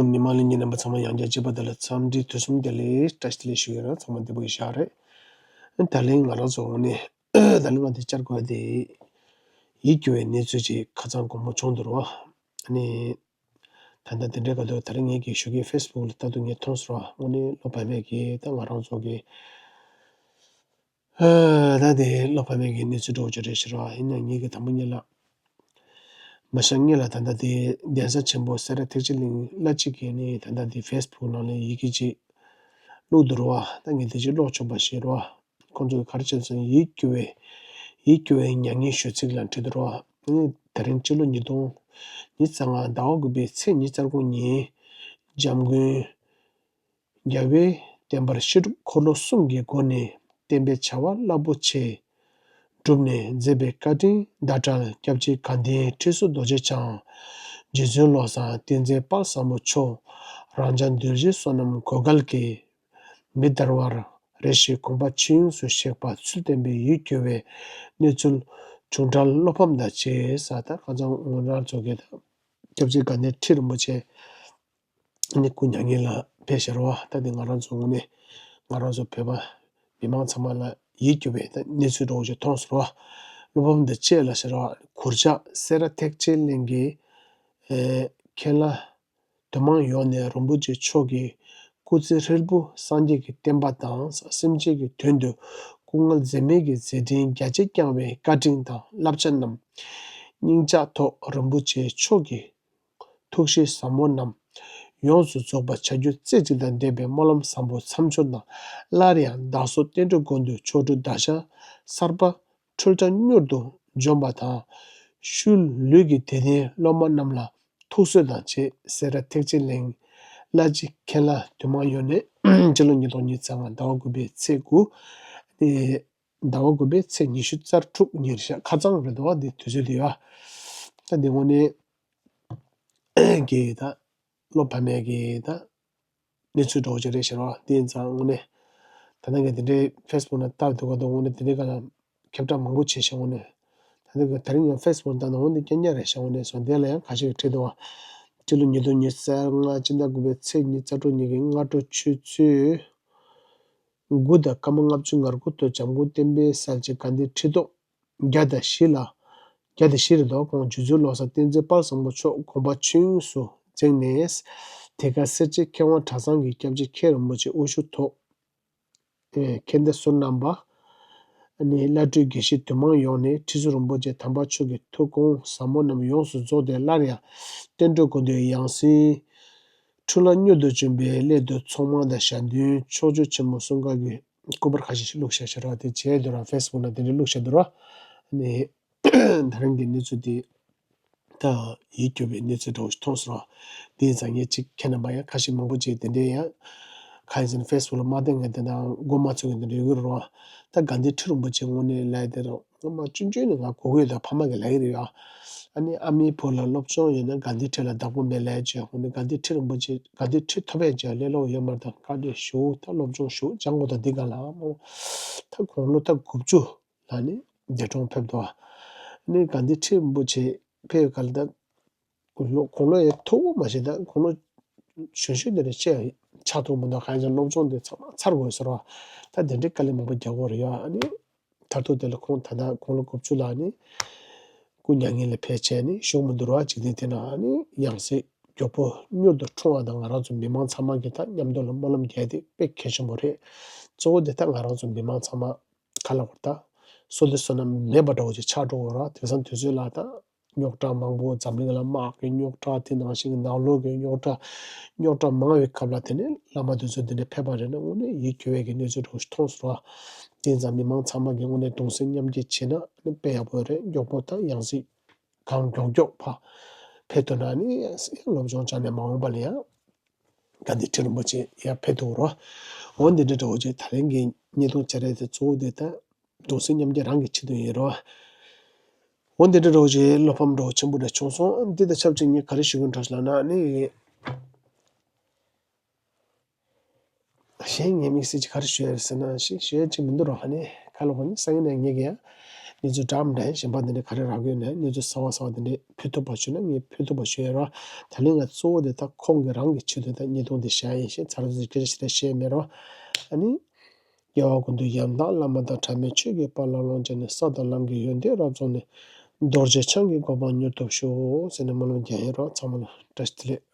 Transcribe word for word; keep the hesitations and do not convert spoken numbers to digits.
མི་མང་ལྷན་རྒྱས་རྣམ་པ་ཚང་མ་ཡང་བསྐྱར་གཅིག་པ་དེ་ལ་འཚམས་འདྲི་དུས་གསུམ་བདེ་ལེགས་བཀྲ་ཤིས་བདེ་ལེགས་ཞུ་ཡ་རང་ཚང་མ་བདེ་པོ་ཡིན་ཤག་རེད། ད་ལན་ང་རང་ཚོ་འོང་ནས་ད་ལན་ང་དེ་བཅར་དགོས་དེ་ཡིད་སྐྱོ་བའི་གནས་ཚུལ་ཅིག་ཁ་སང་དགོང་མོ་བྱུང་འདུག་རོ། ཨ་ནི་ད་ལྟ་དེ་འདྲའི་སྐབས་དུ་ད་རིང་ངེད་ཀྱི་ཞུ་གི་ཕེ་སི་བུག་ལ་ལྟ་དུས་ངས་མཐོང་སོང་རོ། དངོས་གནས་བློ་ཕམ་མེད་ཀྱི་ད་ང་རང་ཚོ་གི་ད་དེ་བློ་ཕམ་མེད་ཀྱི་གནས་ཚུལ་འདྲ་བོ་ཅིག་རེད་ཤག་རོ། ཡིན་ན་ངེད་ཀྱི་དང་པོ་ཉིད་ལ། མ་ཤང་ངེད་ལ་ད་ལྟ་དེ་གདན་ས་ཆེན་པོ་སེ་ར་ཐེག་ཆེན་གླིང་བླ་སྤྱི་གིས་ནི་ད་ལྟ་དེ་ཕེ་སི་བུག་ནང་ལ་ཡི་གེ་ཅིག་བླུགས་འདུག་རོ། ད་ངས་དེ་ཅིག་ཀློག་ཆོག་པ་ཞིག་རོ། ཁོང་ཚོས་ག་རེ་བྱས་སོང་། ཡིད་སྐྱོ་བའི་ཡིད་སྐྱོ་བའི་མྱ་ངན་ཞུ་ཚིག་ལ་བྲིས་འདུག་རོ། ད་ནི་དེ་རིང་སྤྱི་ལོ་ཉིས་སྟོང་ཉི་ཤུ་རྩ་ལྔ་ཟླ་བ་དགུ་པའི་ཚེས་ཉི་ཤུ་རྩ་དགུ་ཉིན་འཇམ་མགོན་རྒྱལ་བའི་བསྟན་པར་བཤད་སྒྲུབ་འཁོར་ལོ་གསུམ་གྱི་སྒོ་ནས་བསྟན་པའི་བྱ་བ་རླབས་པོ་ཆེ་བསྒྲུབས་ནས་མཛད་པའི་བཀའ་དྲིན་ཟླ་གྲགས་སྐྱབས་རྗེ་དགའ་ལྡན་ཁྲི་ཟུར་རྡོ་རྗེ་འཆང་རྗེ་བཙུན་བློ་བཟང་བསྟན་འཛིན་དཔལ་བཟང་པོ་མཆོག་རང་འཇགས་རྡོ་རྗེ་བསོད་ནམས་གོ་འགལ་གྱིས་མི་དར་བར་རེ་ཞིག་དགོངས་པ་ཇི་ཡོངས་སུ་གཤེགས་པ་ཚུལ་བསྟན་པའི་ཡིད་སྐྱོ་བའི་གནས་ཚུལ་བྱུང་འཕྲལ་བློ་ཕམ་དང་བཅས་ས་ད་ཁ་སང་ང་རང་ཚོ་གི་ད་སྐྱབས་རྗེ་དགའ་ལྡན་ཁྲི་རིན་པོ་ཆེ་ནི་སྐུ་མྱ་ངན་ལ་ཕེབས་ཤར་བ་ད་དེ་ང་རང་ཚོ་ངོས་ནས་ང་རང་ཚོ་བོད་པ་མི་མང་ཚང་མ་ལ་ཡིད་སྐྱོ་བའི་ད་གནས་ཚུལ་འདྲ་བོ་ཅིག་མཐོང་སོང་བ། བློ་ཕམ་དང་བཅས་ལ་ཤར་བ་གུར་ལྕགས་སེ་ར་ཐེག་ཆེན་གླིང་གི་མཁན་བླ་དུ་མ་ཡོངས་ནས་རིན་པོ་ཆེ་མཆོག་གི་སྐུ་ཚེ་ཧྲིལ་པོ་སངས་རྒྱས་ཀྱི་བསྟན་པ་དང་སེམས་ཅན་གྱི་དོན་དུ་སྐུ་ངལ་འཛེམས་མེད་ཀྱི་མཛད་འཕྲིན་རྒྱ་ཆེ་བསྐྱངས་པའི་བཀའ་དྲིན་དང་བསླབ་བྱ་རྣམས་སྙིང་བཅགས་ཐོག་རིན་པོ་ཆེ་མཆོག་གི་ཐུགས་བཞེད་ཟབ་མོ་རྣམས་ཡོངས་སུ་རྫོགས་པ་བྱ་རྒྱུ་རྩེ་གཅིག་དང་ལྡན་པའི་སྨོན་ལམ་བཟང་པོ་མཚམས་སྦྱོར་དང་། སླར་ཡང་བདག་སོགས་བསྟན་འགྲོའི་དགོན་དུ་ཆོ་འཕྲུལ་བརྡར་ཤ་གསར་པ་འཕྲུལ་དྲ་མྱུར་དུ་འབྱོན་པ་དང་། ཤུལ་ལུས་ཀྱི་དད་ལྡན་སློབ་མ་རྣམས་ལ་ཐུགས་གསོ་དང་བཅས་སེ་ར་ཐེག་ཆེན་གླིང་བླ་སྤྱི་མཁན་བླ་དུ་མ་ཡོངས་ནས་སྤྱི་ལོ་ཉིས་སྟོང་ཉི་ཤུ་རྩ་ལྔ་ཟླ་བ་དགུ་པའི་ཚེས་དགུ་ཟླ་བ་དགུ་པའི་ཚེས་ཉི་ཤུ་རྩ་དྲུག་ཉིན་ཤག་ཁ་སང་རེད་འདུག་བ། འདི་དུས་ཚོད་འདི་ཡོད་ཨ། ད་འདི་དངོས་གནས་ཀྱི་ད་བློ་ཕམ་མེད་ཀྱི་ད་གནས་ཚུལ་འདྲ་བོ་ཅིག་རེད་ཤག་རོ། འདི་ཡིན་ཙང་དངོས་གནས་ད་ལྟ་ངས་འདི་འདྲའི་ཕེ་སི་བུག་ནང་བལྟ་འདུག་ག་འདུག་དངོས་གནས་འདི་འདྲའི་སྒང་ལ་ཁྱབ་བསྒྲགས་མང་པོ་བྱས་ཤག་དངོས་གནས་ད་ལྟ་ད་རིང་ཡང་ཕེ་སི་བུག་ནང་བལྟ་ན་འོ་འདི་རྐྱང་རྐྱང་རེད་ཤག་དངོས་གནས་སོང་དེ་ལ་ཡང་ཁ་ཤས་ཀྱིས་བྲིས་འདུག་བ། སྤྱི་ལོ་ཉིས་སྟོང་ཉི་ཤུ་རྩ་ལྔ་སྤྱི་ཟླ་དགུ་པའི་ཚེས་ཉི་ཤུ་རྩ་དྲུག་ཉིན་གྱི་སྔ་དྲོ་ཆུ་ཚོད་དགུ་དང་སྐར་མ་ལྔ་བཅུ་ང་དགུ་ཐོག་འཇམ་མགོན་བསྟན་པའི་གསལ་བྱེད་དགའ་ལྡན་ཁྲི་ཐོག་བརྒྱ་དང་བཞི་ལ། བརྒྱ་དང་བཞི་རེད་དོ། ཁོང་རྗེ་བཙུན་བློ་བཟང་བསྟན་འཛིན་དཔལ་བཟང་པོ་མཆོག་དགོངས་པ་ཆོས་དབྱིངས་སུ་འཛིན་ནས། དེ་ག་སེར་བྱེས་མཁས་དབང་གྲྭ་ཚང་གི་སྐྱབས་རྗེ་མཁན་རིན་པོ་ཆེ་དབུ་བཞུགས་ཐོག་མཁན་སྡེ་ཟུར་རྣམ་པ། ནི་བླ་སྤྲུལ་དགེ་བཤེས་འདུས་མང་ཡོངས་ནས་ཁྲི་ཟུར་རིན་པོ་ཆེ་དམ་པ་མཆོག་གི་ཐུགས་དགོངས་ཟབ་མོ་རྣམས་ཡོངས་སུ་རྫོགས་ཏེ། སླར་ཡང་བསྟན་འགྲོའི་དགོན་སྡེའི་ཡང་སྲིད་འཕྲུལ་ལ་མྱུར་དུ་བྱོན་པའི་སླད་དུ་ཚོགས་མང་དང་ཞལ་འདོན་ཕྱོགས་བཅུའི་ཆེན་མོ་གསུམ་ཀ་གི་སྐུ་པར་ཁ་ཤས་ཤིག་བླུགས་བཞག་ཤག་ར། དེ་བྱས་འདུག་ར། ཕེ་སི་བུག་ནང་དེ་འདྲ་བླུགས་བཞག་འདུག་ར། ནི་ད་རིང་གི་གནས་ཚུལ་དེ་ད་ཡིད་སྐྱོ་བའི་གནས་ཚུལ་འདྲ་བོ་ཞིག་མཐོང་སོང་ར། དེ་ཡིན་ཙང་ངས་ཅིག་ཁྱེད་རྣམ་པ་ཡང་ཁ་ཤས་མང་པོ་ཅིག་དེ་འདྲའི་ཡང་ཁ་ཡིན་ཟེར་ན་ཕེ་སི་བུག་ལ་མ་བལྟས་ངས་དེ་འདྲ་མགོ་མ་ཚོས་མཁན་དེ་འདྲ་ཡོད་ཀྱི་རེད་བ། ད་དགའ་ལྡན་ཁྲི་རིན་པོ་ཆེ་དངོས་གནས་ལབ་ཡ་དེ་ར་ངོ་མ་ཆུང་ཆུང་ནས་ང་གོ་གི་ཡོད། ད་ཕ་མ་གིས་ལབ་ཀྱི་རེད་ཡ། ཨ་ནི་ཨ་མའི་བུ་ལ་སློབ་སྦྱོང་ཡོད་ན་དགའ་ལྡན་ཁྲི་ལ་བདག་པོ་མེད་ལབ་ཡ་ཅིག་ཡོད། དངོས་གནས་དགའ་ལྡན་ཁྲི་རིན་པོ་ཆེ་དགའ་ལྡན་ཁྲི་ཐོབ་ཡ་ཅིག་ལས་སླ་པོ་ཡོད་མ་རེད། ད་བཀའ་དྲིན་ཞུ། ད་སློབ་སྦྱོང་ཞུ་སྦྱང་དགོས། ད་འདི་ག་ལ་མོ་ད་དགུང་ལོ་ད་དགུ་བཅུ་ལ་ནི་འདས་གྲོངས་ཕེབས་འདུག་ཨ་ནི་དགའ་ལྡན་ཁྲི་རིན་པོ་ཆེ་ཕེབས་ཡོད་ག་ལ་ད། དགུང་ལོ་དགུང་ལོ་ཡང་མཐོ་པོ་མ་ཤེས། ད་དགུང་ལོ་གཞོན་གཞོན་དེ་འདྲ་ཆེ་ཆགས་ཐུབ་མི་འདུག་གང་ཡིན་ཟེར་ན་སློབ་སྦྱོང་དེ་ཚང་མ་ཚར་དགོས་ཟེར་བ། ད་དེ་འདྲའི་དཀའ་ལས་མང་པོ་རྒྱག་དགོས་རེད་ཡ། ཨ་ནི་མཐར་ཐུག་དེ་ལ་ཁོང་ད་ལྟ་དགུང་ལོ་དགུ་བཅུ་ལ་ནི་སྐུ་མྱ་ངན་ལ་ཕེབས་བྱས་ནི་བཞུགས་མི་འདུག་ར། འཇིག་རྟེན་དེ་ན་ཨ་ནི་ཡང་སྲིད་མགྱོགས་པོ་མྱུར་དུ་འཁྲུངས་པ་དང་ང་རང་ཚོ་མི་མང་ཚང་མ་གིས་ད་མཉམ་དུ་ལ་སྨོན་ལམ་རྒྱག་དེ་དཔེ་གལ་ཆེན་པོ་རེད། གཙོ་བོ་དེ་ད་ང་རང་ཚོ་མི་མང་ཚང་མ་ག་ལ་བར་ད་བསོད་བདེ་བསོད་ནམས་མེད་པ་འདྲ་བོ་ཅིག་ཆགས་འགྲོ་གི་ར། དེང་སང་དུས་ཚོད་ལ་ད་རྙོག་དྲ་མང་པོ་འཛམ་གླིང་ལ་དམག་གི་རྙོག་དྲ། དེ་ནང་བཞིན་ནང་ལོགས་ཀྱི་རྙོག་དྲ་རྙོག་དྲ་མང་བའི་སྐབས་ལ་དེ་ནས་བླ་མ་དེ་ཚོ་འདི་འདྲ་ཕེབས་པ་རེད་ན་དངོས་གནས་ཡིད་སྐྱོ་བའི་གི་གནས་ཚུལ་འདྲ་བོ་ཞིག་མཐོང་སོང་ར། དེ་ཙང་མི་མང་ཚང་མ་གི་དངོས་གནས་གདུང་སེམས་མཉམ་སྐྱེད་བྱེད་ན་ནི་དཔེ་ཡག་པོ་རེད། མགྱོགས་པོ་ད་ཡང་སྲིད་གང་མགྱོགས་མགྱོགས་ཕ་ཕེབས་ཐུབ་ན་ནི་སློབ་སྦྱོང་སྦྱངས་ནས་མ་འོངས་པ་ལ་ཡང་དགའ་ལྡན་ཁྲི་རིན་པོ་ཆེ་ཡར་ཕེབས་ཐུབ་རོགས། འོ་འདི་འདྲ་འདྲ་བོ་ཅིག་ད་ལན་གྱི་བརྙན་ཐུང་བཅར་ཡས་དེ་གཙོ་བོ་དེ་ད་གདུང་སེམས་མཉམ་སྐྱེད་རང་གི་ཆེད་དུ་ཡིན་རོགས། འོ་འདི་འདྲ་འདྲ་བོ་ཅིག་བློ་ཕམ་འདྲ་བོ་ཆེན་པོ་འདྲ་བྱུང་སོང་། འདི་དང་ཆབས་ཅིག་ངས་ག་རེ་ཞུ་གི་འདྲ་ཞིག་ལབ་ན་ནི། གཞན་ངས་དམིགས་བསལ་གྱི་ག་རེ་ཞུ་ཡ་རེད་ཟེར་ན་ཞིག་ཞུ་ཡ་ཅིག་མི་འདུག་རོགས། ཨ་ནི་ག་ལ་བ་ནི་སང་ཉིན་ནས་ངས་ཀྱི་ཡང་ གནས་ཚུལ་འདྲ་མི་འདྲ་གཞན་པ་འདི་འདྲ་ག་རེ་རག་གི་ཡོད་ན། གནས་ཚུལ་གསར་བ་གསར་བ་འདི་འདྲ་ཕུལ་ཐུབ་པ་བྱུང་ན་ངས་ཕུལ་ཐུབ་པ་བྱུང་ཡོད་ར། ད་ལན་ང་གཙོ་བོ་དེ་ད་ཁོང་གི་རང་གི་ཆེད་དུ་ད་བརྙན་ཐུང་འདི་བཞག་ཡིན་ཞེས་ཚར་ཚུར་སྐད་ཆ་ཞིག་ད་བཤད་མེད་ར། ཨ་ནི། རྒྱལ་བ་ཀུན་འདུས་ཡང་དག་བླ་མ་དང་། གྲངས་མེད་ཆོས་ཀྱི་དཔལ་ལ་ལོངས་སྤྱད་ནས། ས་དང་ལམ་གྱི་ཡོན་ཏན་རབ་རྫོགས་ནས། རྡོ་རྗེ་འཆང་གི་གོ་འཕང་མྱུར་ཐོབ་ཤོག་ཟེར་ནས་སྨོན་ལམ་རྒྱག་ཡིན་ར། ཚང་མ་ལ་བཀྲ་ཤིས་བདེ་ལེགས།